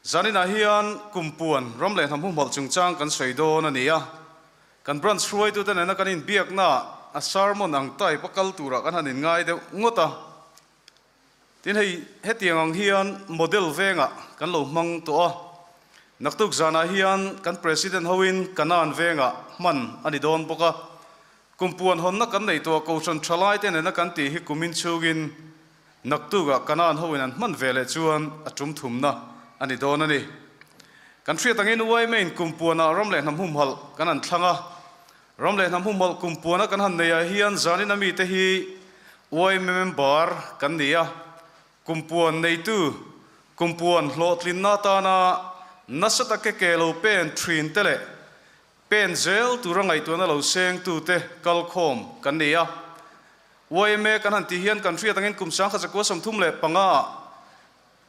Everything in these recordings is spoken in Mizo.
Zaninah hian Kumpuan ram leh hnam humhalh chungchang kan sawi dawn a ni a. Kan branch hruaitute nena kan inbiaknaah a sermon ang type a kal turah kan han inngai deuh ngawt a. Tin hei hetiang ang hian model vengah kan lo hmang tawh a. Naktuk zanah hian kan President hoin Kanaan vengah hman a ni dawn bawk a. Kumpuan hawnna kan neih tawh Kohhran thalaite nena kan tih hi kumin chhungin Naktukah Kanaan hoin an hman ve leh chuan a tum thumna a ni dawn a ni. Kan hriat angin YMA-in kumpuanah ram leh hnam humhalh kan han thlang a. Ram leh hnam humhalh kumpuana kan han neiah hian zanin a mite hi YMA member kan ni a. Kumpuan neitu, kumpuan hlawhtlinna atana nasa take ke lo pen thin te leh Pen zel tura ngaihtuahna lo sengtute kalkhawm kan ni a. Yma kan han tih hian kan hriat angin kum 1935 ah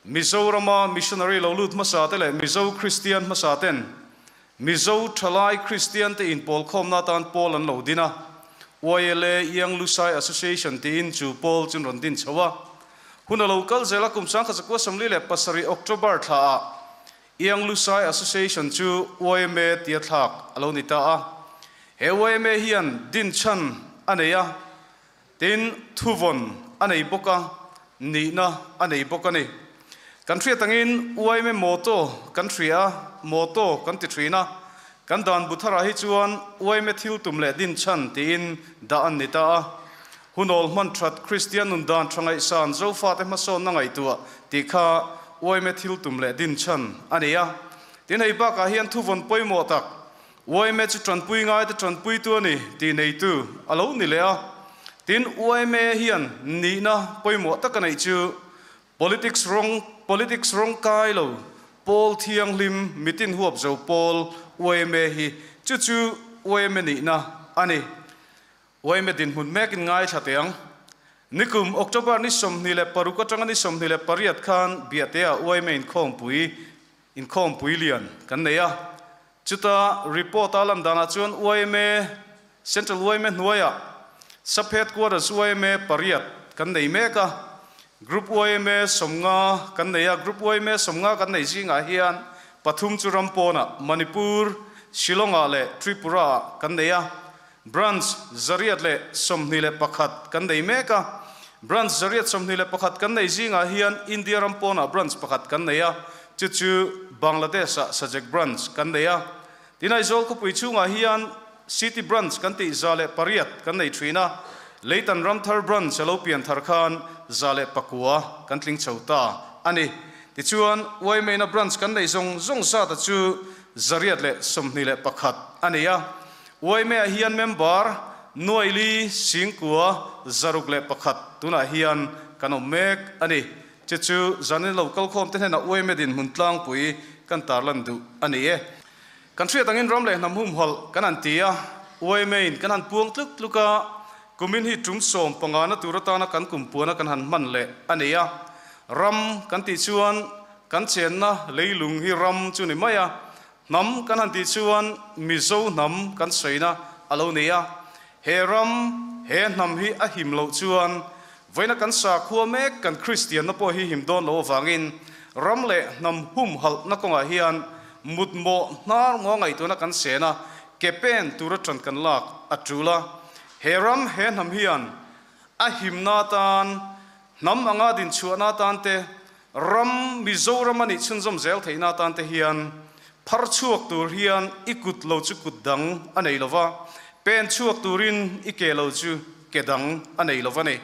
Mizorama missionary lo lut hmasa te leh Mizo Kristian hmasa ten Mizo thalai Kristian te inpawlkhawmna atan pawl an lo din a. YLA Young Lusai Association tiin chu pawl chu an rawn din chho a. Hun a lo kal zel a kum 1947 October thla ah Young Lusai Association chu yma tia thlak a lo ni ta a. He yma hian din chhan a nei a, tin thuvawn a nei bawk a, nihna a nei bawk a ni. Kan hriat angin yma motto kan hria a, motto kan ti thin a, kan dan bu tharah hi chuan yma thil tum leh din chhan tiin dah an ni ta a. Hunawl hman that Kristian nun dan tha ngaihsan Zofate hmasawnna ngaihtuah tih kha yma thil tum leh din chhan a ni a. Tin hei bakah hian thuvawn pawimawh tak yma chu tanpui ngaite tanpuitu a ni tih neitu a lo ni leh a. Tin yma hian nihna pawimawh tak a neih chu politics rawng politics rawng kai lo pawl thianghlim mitin huap zo pawl yma hi chu chu yma nihna a ni. Yma dinhmun mekin ngaithla teh ang. Nikum October ni 26 atanga ni 28 khan Biahtea yma inkhawmpui inkhawmpui lian kan nei a. Chuta report a lan danah chuan yma Central yma hnuaiah Sub Headquarters yma pariat kan nei mek a. Group yma 50 kan nei a. Group yma 50 kan nei zingah hian pathum chu ram pawnah Manipur, Shillong-ah leh Tripura-ah kan nei a. Branch 121 kan nei mek a. Branch 121 kan nei zingah hian India ram pawnah branch pakhat kan nei a, chu chu Bangladesh-ah Sajek branch kan nei a. Tin Aizawl khawpui chhungah hian City branch kan tih 108 kan nei thin a, Leitan Ramthar branch a lo pian thar khan 109 kan tling chho ta a ni. Tichuan, YMA-na branch kan neih zawng zawng zata chu 121 a ni a. Yma ah hian member nuaili singkua 601 tunah hian kan awm mek a ni. Chu chu zanin lo kalkhawm te hnenah yma dinhmun tlangpui kan tarlan duh a ni e. Kan hriat angin ram leh hnam humhalh kan han ti a, yma in kan han puang tluk tluk a, kumin hi tum 15 na tur atana kan kum puana kan han hman leh a ni a. Ram kan tih chuan kan chenna leilung hi ram chu ni mai a, Hnam kan han tih chuan Mizo hnam kan sawina a lo ni a. He ram, he hnam hi a him loh chuan vawiina kan sakhua mek kan Kristianna pawh hi him dawn loh avangin ram leh hnam humhalhna kawngah hian mutmawh hnar ngaw ngaihtuahna kan sen a, ke pen tura tan kan lak a tul a. He ram, he hnam hian a himna atan, hnam anga dinchhuahna atan te, Ram Mizoram a nih chhunzawm zel theihna atan te hian phar chhuak tur hian i kut lo chu kut dang a nei lova, pen chhuak turin i ke lo chu ke dang a nei lova ni.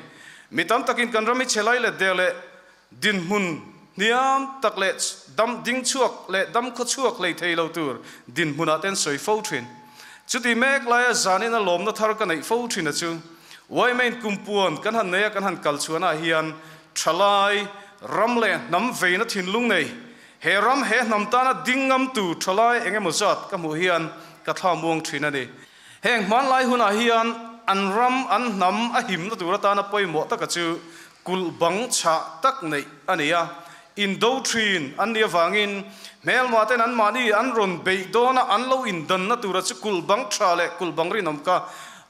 Mi tam takin kan ram hi chhe lai let der leh dinhmun hniam tak leh dam ding chhuak leh dam khaw chhuak hlei thei lo tur dinhmunah te an sawi fo thin. Chuti mek laia zanin a lawmna thar ka neih fo thin a chu YMA-in kumpuan kan han nei a kan han kal chhuanah hian Thalai, ram leh hnam veina thinlung nei, he ram he hnam tana ding ngamtu thalai eng emaw zat ka hmuh hian ka thla muang thin a ni. Heng hmanlai hunah hian an ram, an hnam a himna tur atana pawimawh taka chu kulh bang chhah tak neih a ni a. Indo thin an nih avangin hmelma ten anmahni an rawn beih dawna an lo indanna tura chu kulh bang tha leh kulh bang rinawm kha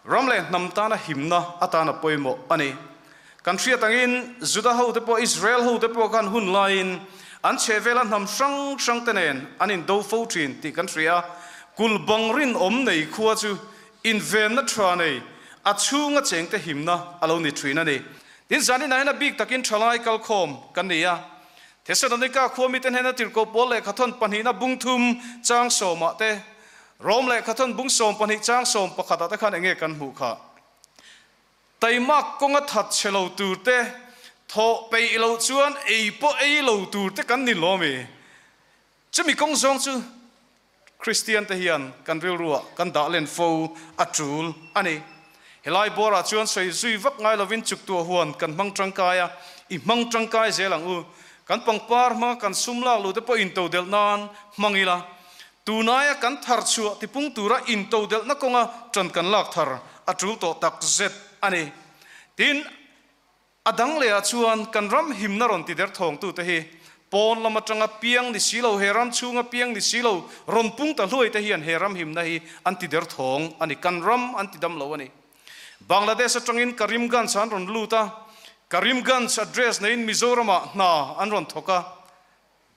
ram leh hnam tana himna atana pawimawh a ni. Kan hriat angin Juda hote pawh Israel hote pawh khan hun laiin An chhehvela hnam hrang hrangte nen an indo fo thin tih kan hria. Kulh bang rinawm nei khua chu invenna tha nei, a chhunga chengte himna a lo ni thin a ni. Tin, zaninah hian a bik takin thalai kalkhawm kan ni a. Thesalonika khua mite hnena tirhkoh pawl lehkhathawn pahnihna bung thum chang sawmah te, Rom lehkhathawn bung 12 chang sawm pakhatah te khan enge kan hmuh kha? Taimak kawnga that chhe lo tur te, thawh peih loh chuan ei pawh ei lo tur te kan ni lawm i. Chumi kawng zawng chu Kristian te hian kan rilruah kan dah len fo a tul a ni. Helai bawrah chuan sawi zui vak ngai lovin chuktuah huan kan hmang tangkai a, i hmang tangkai zel ang u. Kan pangpar hmanga kan sum lak luh te pawh intodelh nan hmang ila, Tunaia kan thar chhuah tipung tura intodelhna kawnga ṭan kan lak thar a ṭul tawh tak zet a ni. Tin, a dang lehah chuan kan ram himna rawn ti derthawngtute hi pawn lam aṭanga piang ni si lo, he ram chhunga piang ni si lo rawn pung ta hluaite hian he ram himna hi an ti derthawng a ni, kan ram an ti dam lo a ni. Bangladesh aṭangin Karimganj an rawn lut a, Karimganj address neiin Mizoramah hna an rawn thawk a,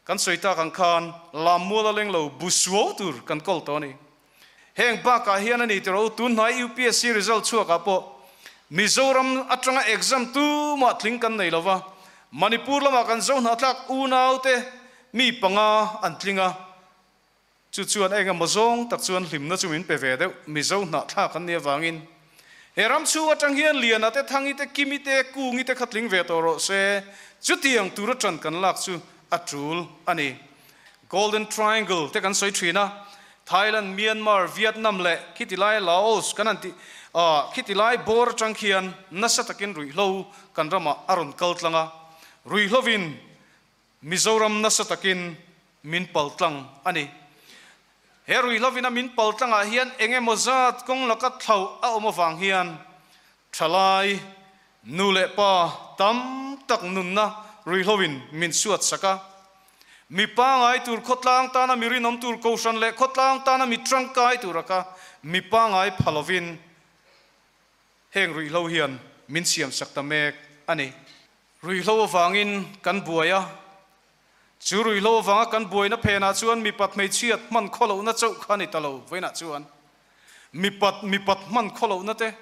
Kan sawi tak ang khan lammual a leng lo bu suau tur kan kawl tawh a ni. Heng bakah hian a ni tiraw u, tun hnai UPSC result chhuakah pawh Mizoram atanga exam tumah tling kan nei lova, Manipur lamah kan zo hnahthlak unaute mi panga an tling a, Chu chuan eng emaw zawng tak chuan hlimna chu min pe ve deuh, Mizo hnahthlak an nih avangin. He ram chhung atang hian Liana te, Thangi te, Kimi te, Kungi te kha tling ve tawh rawh se, chutiang tura ṭan kan lak chu a ṭul a ni. Golden Triangle te kan sawi ṭhin a, Thailand, Myanmar, Vietnam leh khiti lai Laos kan han tih ah khiti lai bawr atang khian nasa takin ruihhlo kan ramah a rawn kal tlang a, ruihhlovin Mizoram nasa takin min pal tlang a ni. He ruihhlovina min pal tlangah hian eng emaw zat kawng laka thlauh a awm avang hian thalai, nu leh pa tam tak nunna ruihhlovin min suat sak a. Mi pangai tur khawtlang tana mi rinawm tur kohhran leh khawtlang tana mi tangkai tura kha mi pangai pha lovin heng ruihhlo hian min siam sak ta mek a ni. Ruihhlo avangin kan buai a, chu ruihhlo avanga kan buaina phenah chuan mipat hmeichhiat hman khawlohna chauh kha a ni ta lo. Vawiinah chuan mipat mipat hman khawlohna te,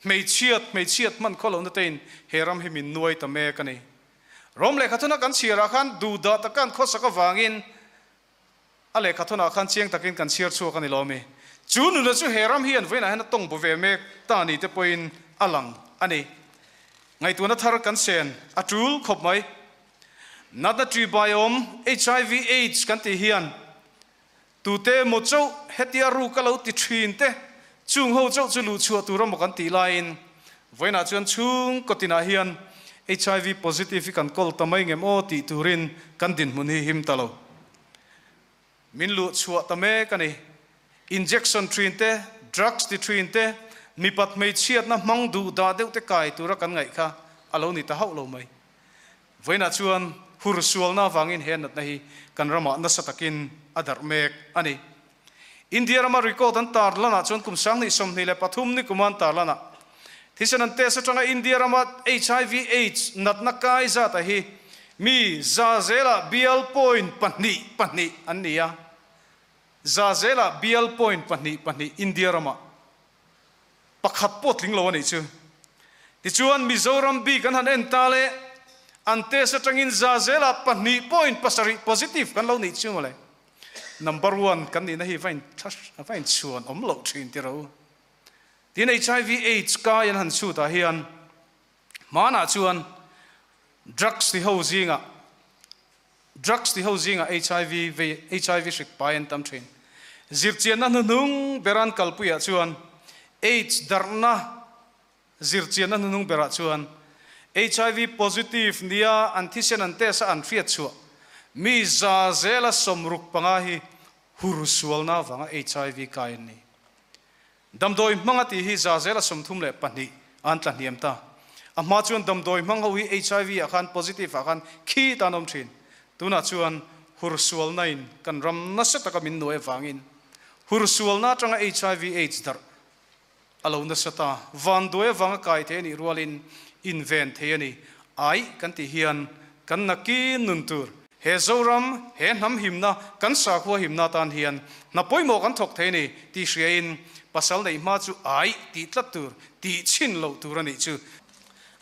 hmeichhiat hmeichhiat hman khawlohna tein he ram hi min nuai ta mek a ni. Rom lehkhathuna kan chhiarah khan duhdah taka an khawsak avangin A lehkhathawnah khan chiang takin kan chhiar chhuak a ni lo mi? Chu nuna chu he ram hian vawiinah hian a tawng bu ve mek ta ni te pawhin a lang a ni. Ngaihtuahna thar kan sen a tul khawp mai. Natna ṭihbaiawm, HIV aids kan tih hian tute emaw chauh hetia ruk a lo ti ṭhin te, chung ho chauh chu luhchhuah tur emaw kan tih laiin vawiinah chuan chhungkaw tinah hian HIV positive hi kan kawl ta mai ngem aw tih turin kan dinhmun hi him ta lo. Min luh chhuah ta mek a ni. Injection thin te, drugs ti thin te, mipat hmeichhiatna hmang duh dah deuh te kai tura kan ngaih kha a lo ni ta hauh lo mai. Vawiinah chuan hur sualna avangin he natna hi kan ramah nasa takin a darh mek a ni. India rama record an tar lanah chuan kum 2023 ni kuma an tar lanah thisen an test atanga India rama HIV AIDS natna kai zata hi mi za zela bial point pahnih pahnih an ni a, za zela bial point pahnih pahnih India rama pakhat pawh tling lo a nih chu. Tichuan Mizoram bik an han en ta le, an test atangin za zela pahnih point pasarih positive kan lo nih chu mawle. Number one kan nihna hi va in va in chhuan awm loh thin tiraw u. Tin HIV AIDS kai an han chhut ah hian hmanah chuan drugs ti ho zingah drugs ti ho zingah HIV vei HIV hrik pai an tam thin. Zirchianna hnuhnung ber an kalpui ah chuan AIDS darhna Zirchianna hnuhnung berah chuan HIV positive nia an thisen an test a an hriat chhuah mi za zela 65 hi hur sualna avanga HIV kai an ni. Damdawi hmanga tih hi za zela 32 an tla hniam ta. A hma chuan damdawi hmang ho hi HIV ah khan positive ah khan khi tan awm thin. Tunah chuan hur sualna in kan ram nasa taka min nuai avangin hur sualna atanga HIV aids darh A lo nasa ta. Vanduai avanga kai thei a nih rualin inven thei a ni. Ai kan tih hian kan nakin nun tur. He Zoram, he hnam himna, kan sakhua himna atan hian hna pawimawh kan thawk thei a ni tih hriain pasal neih hma chu aih tih tlat tur, tih chhin loh tur a nih chu.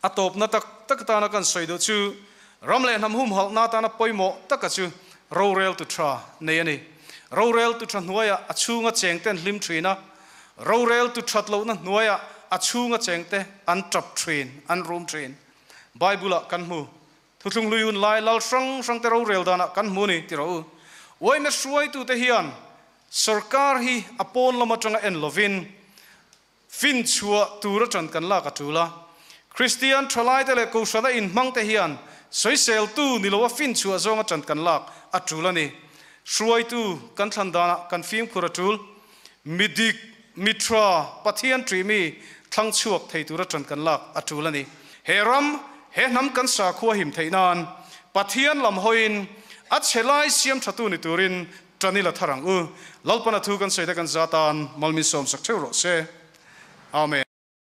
A tawpna tak tak atana kan sawi duh chu ram leh hnam humhalhna atana pawimawh taka chu roreltu tha nei a ni. Roreltu tha hnuaiah a chhunga chengte an hlim thin a, roreltu that lohna hnuaiah a chhunga chengte an tap thin, an rum thin. Bible-ah kan hmu. Thuthlung hlui hun lai lal hrang hrangte rorel danah kan hmu a ni ti rawh u. Uaime hruaitute hian sorkar hi a pawn lam atanga en lovin finchhuah tur atan kan lak a tul a. Kristian thalaite leh Kohhrana inhmangte hian sawiseltu ni loa finchhuah zawng atan kan lak a tul a ni. Hruaitu kan thlan danah kan fimkhur a tul. Mi dik, mi tha, Pathian ṭih mi thlang chhuak thei tura ṭan kan lak a ṭul a ni. He ram, he hnam kan sakhua him theih nan Pathian lam hawiin a chhe lai siam ṭhatu ni turin ṭan i la thar ang u. Lalpana thu kan sawi te kan za tan mal min sawmsak ṭheuh rawh se. Amen.